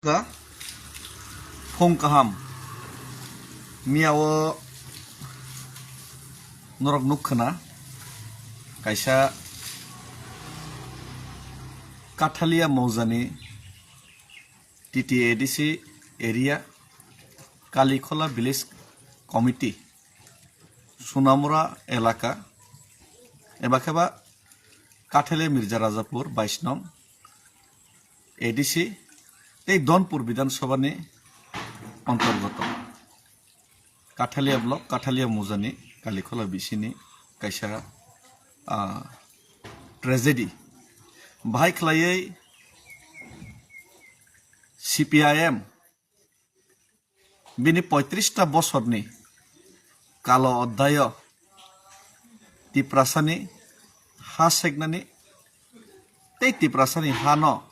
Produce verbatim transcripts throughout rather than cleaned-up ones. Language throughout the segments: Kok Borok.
Ka phung kaham. Miyao norok nukkhana kaisa Kathalia Moujani T T A D C area Kalikhola Village Committee Sunamura elaka eba kheba Kathalia Mirza Rajapur bais nong A D C tei Donpur Bidhan Sabha ni antargoto Kathalia block, Kathalia Moujani Kalikhola bisini kaisa, ah, tragedy. Bahai khlaiwi C P I M bini poitris ta bosorni kalo oddayo Tiprasani ha seknani tei Tiprasani hano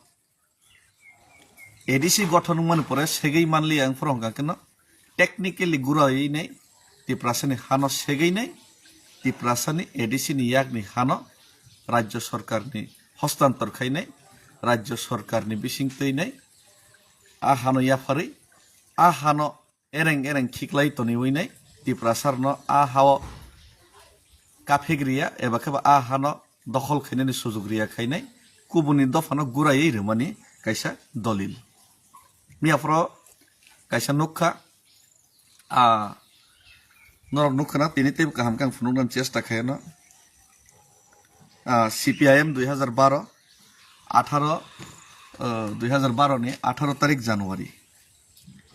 A D C gothon wngmani pore segwi manliya wng phoro hwnkha kheno technically guraiwi nai Tiprasani hano segwi nai Tiprasani A D C ni yakni hano Rajya Sorkarni hostantor khainai, Rajya Sorkarni bising twi nai, a hano yapharwi, a hano ereng ereng khiklai toniwi nai Tiprasarno a hao kaphik riya eba kheba a hano dokhol khainani sujuk riya khainai kubuni dophano guraiwi rwmani kaisa dolil. Miyaphoro kaisa nukha, a norok nukha na tini teibo kaham khe ang phunuknani chesta khaino. Ah, C P I M dui hazar baro, atharo, ah, dui hazar baro ni atharo tarik January.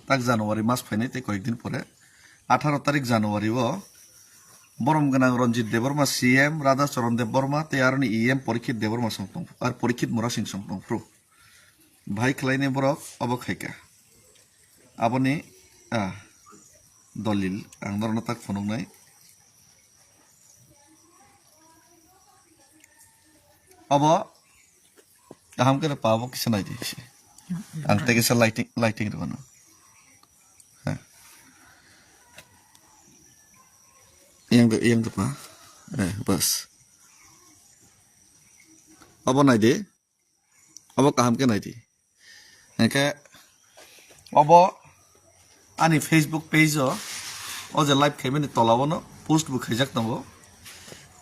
Tak January mas phainai tei koyek din pore. Atharo tarik January o borom gwnang Ranjit Debbarma C M, Radha Charan Debbarma tei aroni E M Parikshit Debbarma song tong, ar Parikshit Murasing song tong phru. Bahai khlainai borok obo khaika. Aboni, ah, dolil ang norokno tak phunuknai. Obo kaham khe pa, obo kisa naidi se. Ang tei kisa lighting, lighting rwno. Ha. Yang de, yang de pa. Eh, bas. Obo naidi. Obo kaham khe naidi. Hingkhe obo ani Facebook page o, o je live khaimani tola o no post bo khaijak tongo.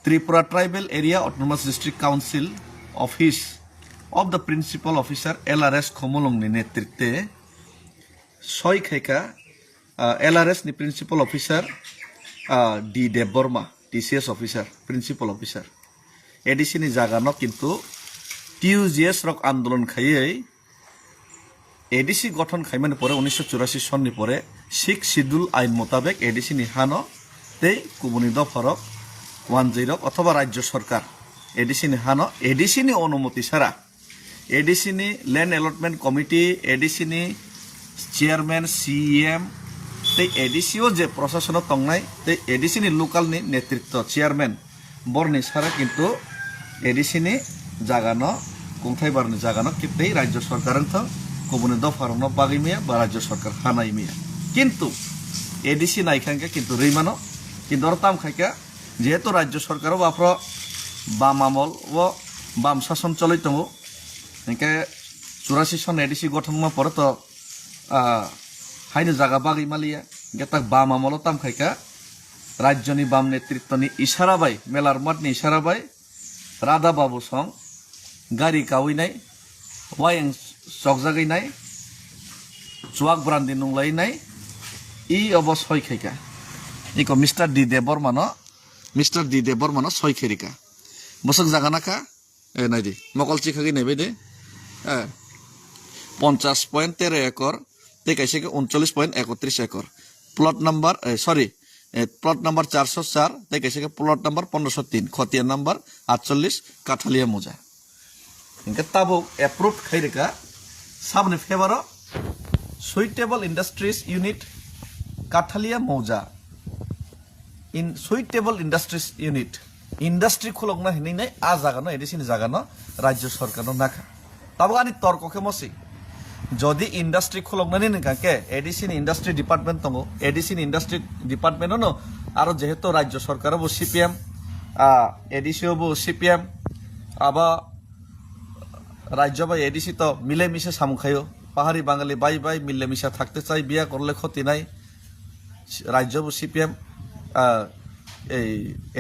Tripura Tribal Area Autonomous District Council Office of the Principal Officer L R S Khumulwng ni netritwe soi khaika, ah, L R S ni Principal Officer, ah, D Debbarma, T C S Officer, Principal Officer. A D C ni jaga no kintu T U G S rok andolon khaiwi A D C gothon khaimani pore unisho churasi sonni pore Sixth Schedule ain motabek A D C ni hano tei kubuni dopharok wanjwirok othoba Rajya Sorkar A D C ni hano A D C ni onumoti sara A D C ni Land Allotment Committee, A D C ni Chairman, C E M, tei A D C o je prosasono tongnai, tei A D C ni local ni netritwo, chairman, borni sara kintu A D C ni jagano, kungthai barni jagano, ki-, tei Rajya Sorkar wngthong, kubuni dopharokno bagwi maya ba Rajya Sorkar hanai maya. Kintu A D C naikha hwnkhe kintu rwi mano, kintu oro tam khaikha, jehetu Rajya Sorkar o aphro bam amol o bam sason choloi tongo, hinkhe churasi son A D C gothon wngma pore to, ah, haino jaga bagwi maliya, hinkhe tak bam amolo tam khaikha, rajyoni bam netritwni isara bai, Melar Mathni isara bai, Radha Babu song, gari kawi nai, wayang chokjagwi nai, chuak brandi nunglai nai, i obo soi khaikha. Iko Mister D Debbarma no, Mister D Debbarma no soi khairika. Bwswk jaga nakha, eh, naidi, mokol chikhagwi naibai de, eh, ponchas point tero ekor, tei kaisa khe uncholish point ekotris ekor. Plot number, eh, sorry, eh, plot number charso char, tei kaisa khe plot number pondroso tin, khotiya number atchollish, Kathalia Mouja. Hinkhe tabuk approved khai rwkha, saboni favour o Suitable Industries Unit, Kathalia Mouja. In Suitable Industries Unit, industry khulokna hinwi nai a jaga no, A D C ni jaga no Rajya Sorkar no nakha. Tabuk ani torko khe mosi, jodi industry khuloknani nangkha khe A D C ni industry department tongo, A D C ni industry department no aro jehetu Rajya Sorkar o bo C P M, ah, A D C o bo C P M, abo Rajya bai A D C to mile mise samung khaio. পাহাড়ি বাঙালি ভাই ভাই মিলেমিশা থাকতে চাই, বিয়া করলে ক্ষতি নাই। রাজ্য বো সিপিএম, এই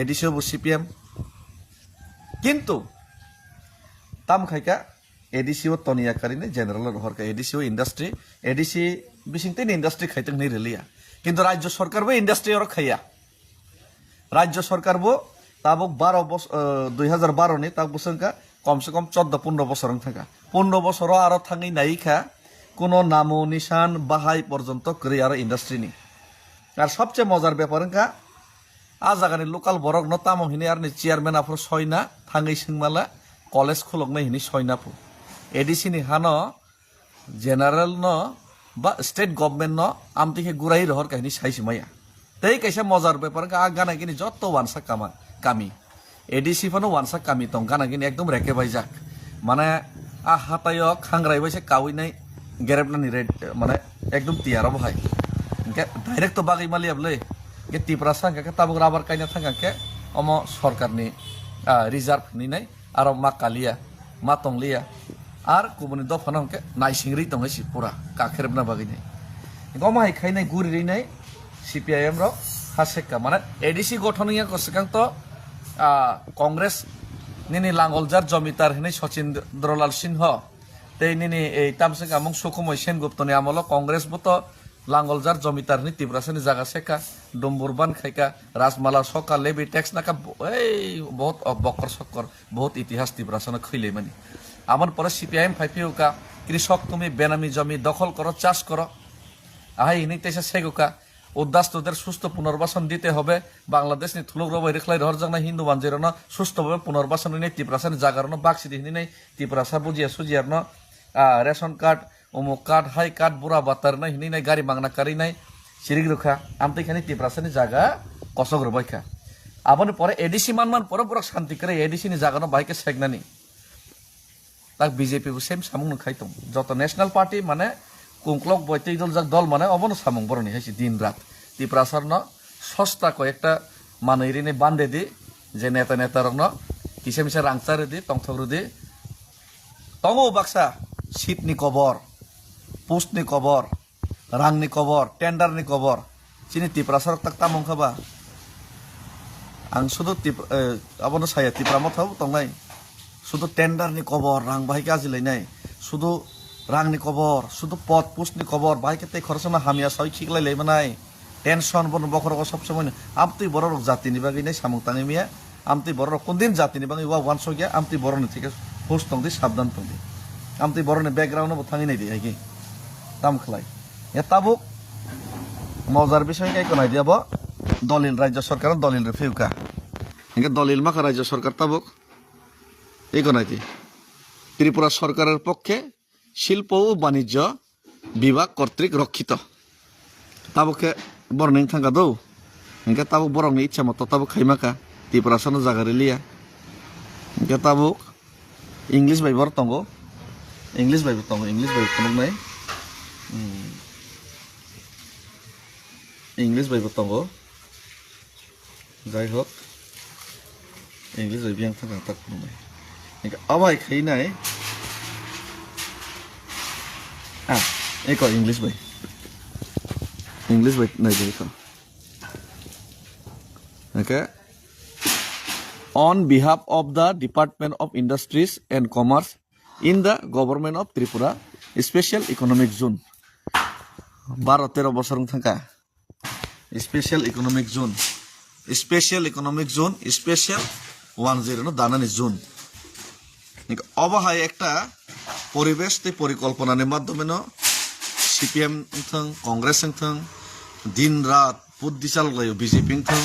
এডিসি বো সিপিএম। কিন্তু tam khaika, ADC o toniya karini general rohorka, ADC o industry, ADC bising tini industry khaitong hinwi reliya. কিন্তু রাজ্য সরকার bo industry oro khaiya. রাজ্য সরকার bo tabuk baro bos-, eh, দুই হাজার বারো ni tabuk bwswk wngkha, komse kom চৌদ্দ পনেরো বছর wng thangkha. পনেরো বছর o aro thangwi nai kha, kuno namo nisan bahai porjonto kwrwi aro industry ni. Ar sobche mojar bepar wngkha, a jagani local borok no tamo hinwi aroni chairman aphuru soina thangwi swngmala, college khuloknai hinwi soina phu. ADC ni hano general no ba state government no amtwi khe gurai rohor kha hinwi sai se maya. Tei kaisa mojar bepar wngkha, a gana gini joto wansa kama-, kami. ADC phano wansa kami tong, gana gini ekdom reke baijak. Mane a hataio khangrai bai se kaui nai gerepnani red, mane ekdom tiyar obo hai. Hingke direct to bagwi maliya bwle. Hingke Tiprasa hingke tabuk rubber kaina thangkha hingke omo sorkarni, ah, reserve hinwi nai. Aro ma kaliya, ma tongliya, ar kubuni dophano hwnkhe naising ri tongwi si pura kakherepna bagwi nai. Omo hai khainai guri rinai CPIM rok ha sekka, mane ADC gothon wngya ko swkang to, ah, Congress nini langoljar jomitar hinwi Sachindra Lal Singho tei nini ei tamswk amung Sukhumoi Senguptoni amolo Congress bo to langoljar jomitar hinwi Tiprasani jaga sekha, dumbur ban khaikha, rajmala sokha, levy tax nakha, bo-, ei, bohot, oh, bokkor sokkor, bohot itihas Tiprasano khwilaimani. Aboni pore CPIM phai phiyokha, কৃষক তুমি বেনামি জমি দখল করো, চাষ করো. Ahai hinwi teisa segokha, উদ্বাস্তুদের সুস্থ পুনর্বাসন দিতে হবে, বাংলাদেশনি thuluk rok bai rwkhlai rohorjaknai Hindu manjwi rokno সুস্থভাবে পুনর্বাসন hinwi Tiprasani jaga rokno baksidi hinwi nai Tiprasa bujiya sujiya rokno, ah, ration card, Omo kat hai kat bura batar nai hinwi nai gari mangna karwi nai chirik rwkha. Amtwi khani Tiprasani jaga kosok rwbaikha. Aboni pore ADC manman pore borok santi kwrwi এডিসিni jagano bahai khe seknani. Tak BJP bo same samung no khai tongo. Joto national party mane kungklok bai twi doljak dol mane obono samung boroni hai se din rat. Tiprasarno sosta koi ekta manwi rini bande di je neta neta rokno kisa misa rang cha rwdi tongthok rwdi. Tongo baksa seat ni kobor, post ni kobor, rang ni kobor, tender ni kobor. Chini Tiprasa rok tak tamo wngkha ba? Ang sudu Tip-, eh, abono saya Tipra Motha bo tongnai. Sudu tender ni kobor, rang bahai khe ajilainai. Sudu rang ni kobor, sudu pod post ni kobor, bahai khe tei khoroksa no hamya sawi khiklai lai manai. Tension bono bokhorogo sob somoi no. Amtwi borok rok jati ni bagwi nai samung tangwi maya. Amtwi borok rok kundin jati ni bagwi wa wansok ya. Amtwi borok ni thike hus tong di, sabdan tong di. Amtwi borok ni background no bo thangwi nai di hai ki. Tam khlai. Ya tabuk mojar bisoi kai ko nai di abo. Dolil rajya sarkar dolil rw phiyuka. Hingke dolil makha rajya sarkar tabuk. Eko nai di. Tripura sarkarer pokkhe শিল্প ও বাণিজ্য বিভাগ কর্তৃক রক্ষিত. Tabuk khe borok ni wngthang kha do. Hingke tabuk borok ni ichha moto tabuk khaima kha. Tiprasa no jaga riliya. Hingke tabuk English bai borok tongo. English bai bo tongo. English bai phunuknai. Hmm. English bai bo tongo. Jai hok, English bai biyang thang tak phunuknai. Hingke abai khainai. Ah, eko English bai. English bai nai bai eko. Hingke, on behalf of the Department of Industries and Commerce in the Government of Tripura, Special Economic Zone. Baro tero bosor wng thangkha. Special Economic Zone, Special Economic Zone, Special one zero no danani zone. Obo hai ekta poribesh tei porikolpona ni madhyome no C P M wngthang, Congress wngthang, din rat buddi chalok laio B J P wngthang,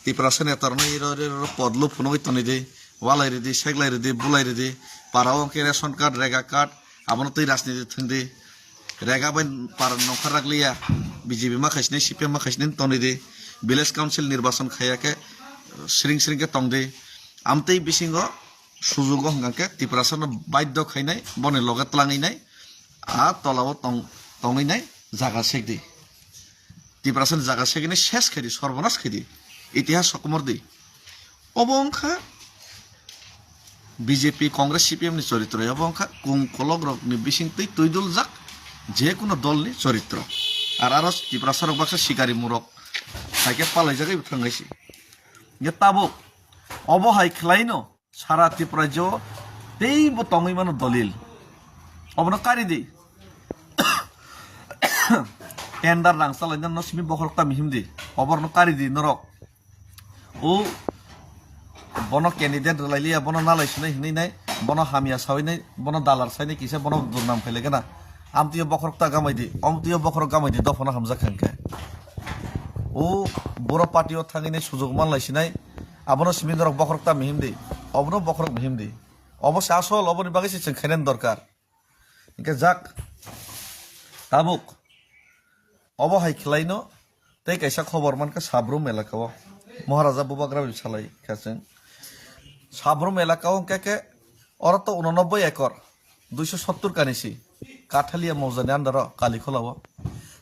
Tiprasa neta rok no iro iro pod lup phunugwi tonwi di, walai ridi, seglai ridi, bulai ridi, para o hwnkhe ration card, rega card, abono twi rajniti thwngdi. Rega bai para nongkhar rak liya, B J P ma khaisni, C P M ma khaisni tongdi. Village council nirbachon khaiya khe sring sring khe tongdi. Amtwi bisingo sujugo hwnkha khe Tiprasa no baidhyo khainai, boni loge tlangwi nai, a tola o tong-, tongwi nai jaga sekdi. Tiprasa ni jaga seknai ses khaidi, sorbonas khaidi. Itihas sokomor di. Obo wngkha B J P, Congress, C P M ni choritro, obo wngkha kung kolok rok ni bising twi twi duljak, Je kuno dolni choritro. Ar aro Tiprasa rok baksa sikari murok. Haikhe palaijagwi bo thangnai si. Ye tabuk obo hai khlaino sara Tiprajyo teibo tongwi mano dolil. Obono kari di. Tender rang salaina no simi bokhorok ta mihim di. Oborno kari di norok. O bono candidate rwlai liya, bono nalai sinai hinwi nai, bono hamya sawi nai, bono dalar sai nai kisa bono durnam khailai gana. Amtwi o bokhorok ta gamai di, omtwi o bokhorok gamai di, dophano hamjak kha hwnkhe. O boro party o thangwi nai sujok manlai sinai, abono simi norok bokhorok ta mihim di, obono bokhorok mihim di. Obo se asol, oboni bagwi se chwng khainani dorkar. Hwnkhe jak tabuk obo hai khlaino tei kaisa khobor mankha Sabrum elaka o Maharaja Bubagra bai salai kha chwng. Sabrum elaka o hwnkhe khe oro to unonoboi ekor, duiso sottur kanisi Kathalia Mojani under o Kalikhola o.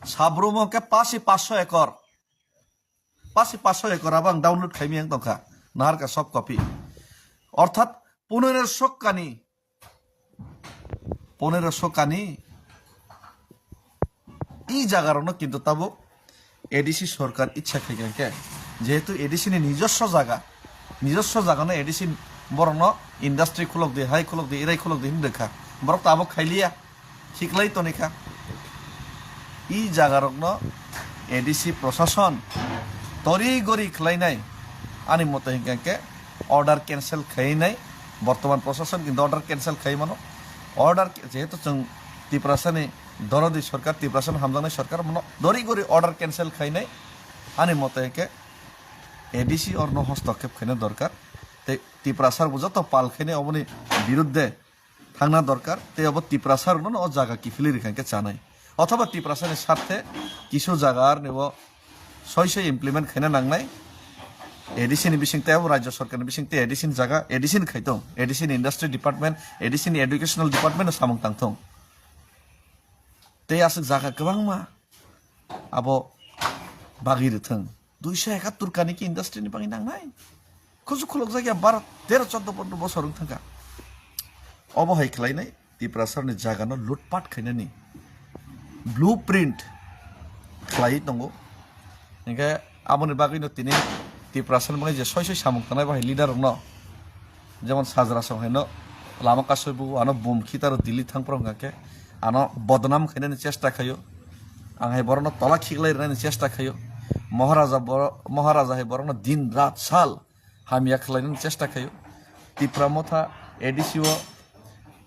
Sabrum o hwnkhe pasi passo ekor. Pasi passo ekor abo ang download khaimiyang tongkha, naharkha soft copy. Orthat ponero sok kani, ponero sok kani i jagarokno kintu tabuk A D C sorkar ichha khaikha khe, jehetu A D C ni nijoswo jaga, nijoswo jagano A D C borokno industry khulok di, hai khulok di, irai khulok di hinwi rwkha, borok tabuk khailiya. Khiklai tonikha. I jagarokno A D C prosason tori gori khlainai, ani mote hinkha khe order cancel khainai. Bortoman prosason kintu order cancel khai mano. Order ke-, jehetu chwng Tiprasani dorodi sorkar, Tiprasani hamjaknai sorkar, mono dori gori order cancel khainai. Ani mote hinkhe A D C orno hostokhep khaina dorkar. Tei Tiprasa rokbo joto pal khainai oboni birudde thangna dorkar, tei obo Tiprasa rokno o jaga kiphilwi rikha hwnkhe chanai. Othoba Tiprasani sarthe kisu jaga arni o soi soi implement khaina nangnai. A D C ni bising tei abo Rajya Sorkar ni bising tei A D C ni jaga A D C ni khaitong, A D C ni Industry Department, A D C ni Educational Department no samung tangthong. Tei aswk jaga kwbangma abo bagwi rwthwng. Duiso ekattur kani ki industry ni bagwi nangnai. Kusu khulukjak ya baro tero choddo pondro bosor wng thangkha. Obo hai khlainai Tiprasarni jagano lutpat khainani blueprint khlaiwi tongo. Hinkhe aboni bagwino tini Tiprasarni bagwi je soi soi samung tangnai bahai leader rokno, jemon Sajra song haino lama kasui bugo ano bum khitaro Delhi thangphro hwnkha khe ano bodnam khainani chesta khaio. Ang hai borokno tola khiklai rwnani chesta khaio. Maharaja boro-, Maharaja hai borokno din rat sal hamya khlainani chesta khaio. Tipra Motha A D C o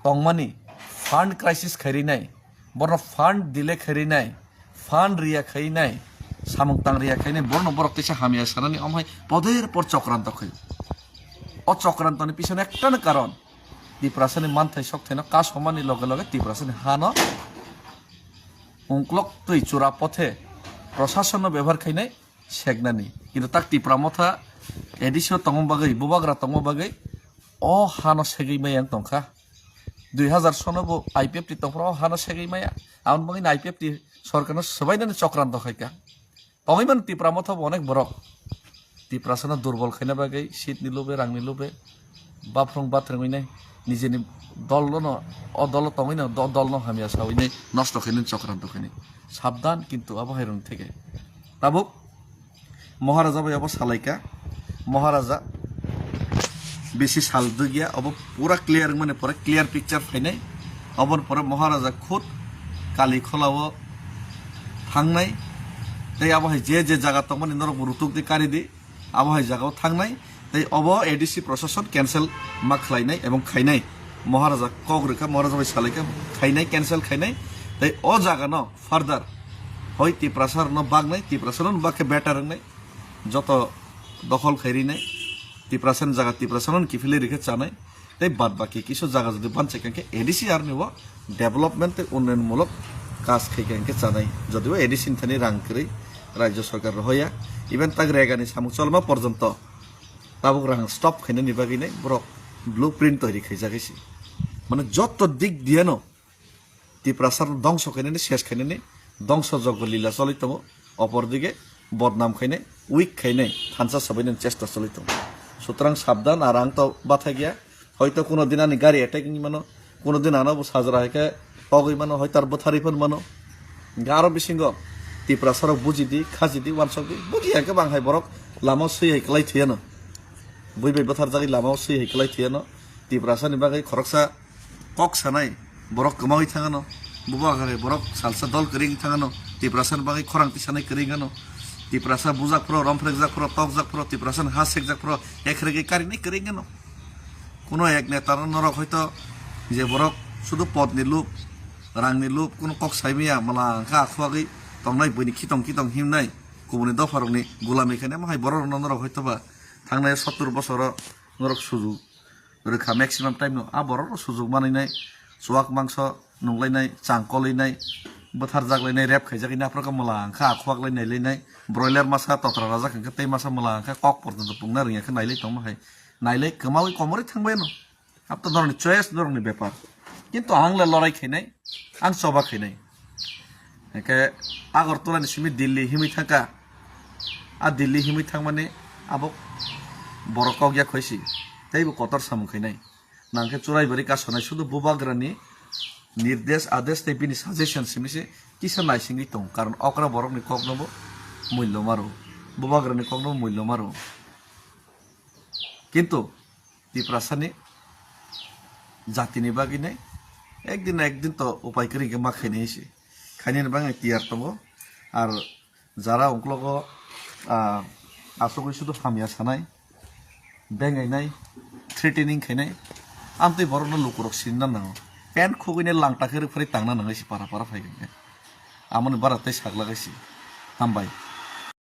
tongmani fund crisis khairinai, borokno fund delay khairinai, fund riya khainai, samung tang riya khainai, borokno borok teisa hamya sanani omo hai poder por chokranto khaio. O chokrantoni pisono ektano karon, Tiprasani manthai sokthaino kasomani loge loge Tiprasani hano ungklok twi chura pothe prosasonno bebohar khainai seknani. Kintu tak Tipra Motha A D C o tongma bagwi, bubagra tongma bagwi o hano segwi maya wng tongkha. Dui hazar sono bo I P F T tongphuru o hano segwi maya. Aboni bagwino I P F T sorkarno swbainani chokranto khaikha. Tongwi mano Tipra Motha bo onek borok. Tiprasano durbol khaina bagwi, seat ni lobe, rang ni lobe, baphrung bathwrwngwi nai, nijeni dol no, o dolo tongwi no, do-, dol no hamya sawi nai, nosto khainai, chokranto khainai. Sabdan kintu abo hai rwng theke. Tabuk Maharaja bai abo salaikha. Maharaja bisi sal dugya, abo pura clear wngmani pore clear picture phainai. Oboni pore Maharaja khud Kali Khola o thangnai. Tei abo hai je je jaga tongmani norok bo rutuk di kari di. Abo hai jaga o thangnai. Tei obo A D C prosason cancel ma khlainai ebong khainai. Maharaja kok rwkha, Maharaja bai salaikha, khainai, cancel khainai. Tei o jaga no further hoi Tiprasa rokno baknai, Tiprasa rokno bakhe better wngnai. Joto dokhol khai rinai, Tiprasani jaga Tiprasano kiphilwi rikhe chanai, tei bad baki kisu jaga jodi banchai kha khe A D C R ni bo development tei unnayon mulok kaj khai kha khe chanai. Jodibo A D C ni thani rang kwrwi Rajya Sorkar rohoya, even tak regani samung cholma porjonto tabuk rang stop khainani bagwi nai borok blueprint toiri khaijak hai se. Mane joto dik diyano Tiprasa rok dongso khainani, ses khainani, dongso joggo lila choli tongo. Opor dige bodnam khainai, weak khainai, thansa sabainani chesta choli tongo. Sutrang sabdan, ar ang to bathai gya. Hoito kuno din ani gari attack wngwi mano, kuno din ano bo sajra hai khe togwi mano, hoitar bwtharwi phan mano. Hingke aro bisingo Tiprasa rok bujidi, khajidi, wansokdi, bujiya hingke bang hai borok lama swi hai kwlai thwiyano. Bui bai bwtharjagwi lama swi hai kwlai thwiyano. Tiprasa ni bagwi khoroksa kok sanai borok kwmawi thangano. Bubagra hai borok salsa dol kwrwi thangano. Tiprasa ni bagwi khorang tisanai kwrwi wngano. Tiprasa bujak phro, romphrekjak phro, tokjak phro, Tiprasa ni ha sekjak phro, ekhrege karinai kwrwi wngano. Kuno ek neta no norok hoito je borok sudu pod ni lup, rang ni lup, kuno kok sai maya, mala wngkha akhwagwi tongnai, buini khitong khitong himnai, kubuni dopha rok ni gulami khainai, mo hai borok rok no norok hoito ba thangnai sottur bosoro norok sujuk rwkha maximum time no, a borok rok sujuk manwi nai, chuak mangso nunglainai, chang kolainai, bwtharjak lainai, rep khaijak lainai, aphuru khe mala wngkha akhwak lai nailainai, broiler masa totra rajak hwnkhe tei masa mala wngkha kok porjonto pungna rwngya khe nailai tongma hai. Nailai kwmawi komorwi thangbai no. Abo to norokni choice, norokni bepar. Kintu ang le lorai khainai, ang choba khainai. Hingke Agartala ni simi Delhi himwi thangkha. A Delhi himwi thangmani abo borok kok ya khoisi. Tei bo kotor samung khainai. Nangkhe Churaibari kasonai sudu Bubagrani nirdesh, adesh tei bini suggestion simi se kisa naisingwi tong. Karon okra borokni kokno bo mullo maro. Bubagrani kokno bo mullo maro. Kintu Tiprasani jatini bagwi nai ekdin na ekdin to upai kwrwi hwnkhe ma khainai se. Khainani bagwi tiyar tongo. Ar jara ungklogo, ah, asugwi sudu hamya sanai, bengainai, threatening khainai, amtwi borokno lukurok sinna nango. Pant khugwini langta khe rwphri tangna nango se para para phai hwnkhe. Amoni bara tei saklak hai se. Hambai.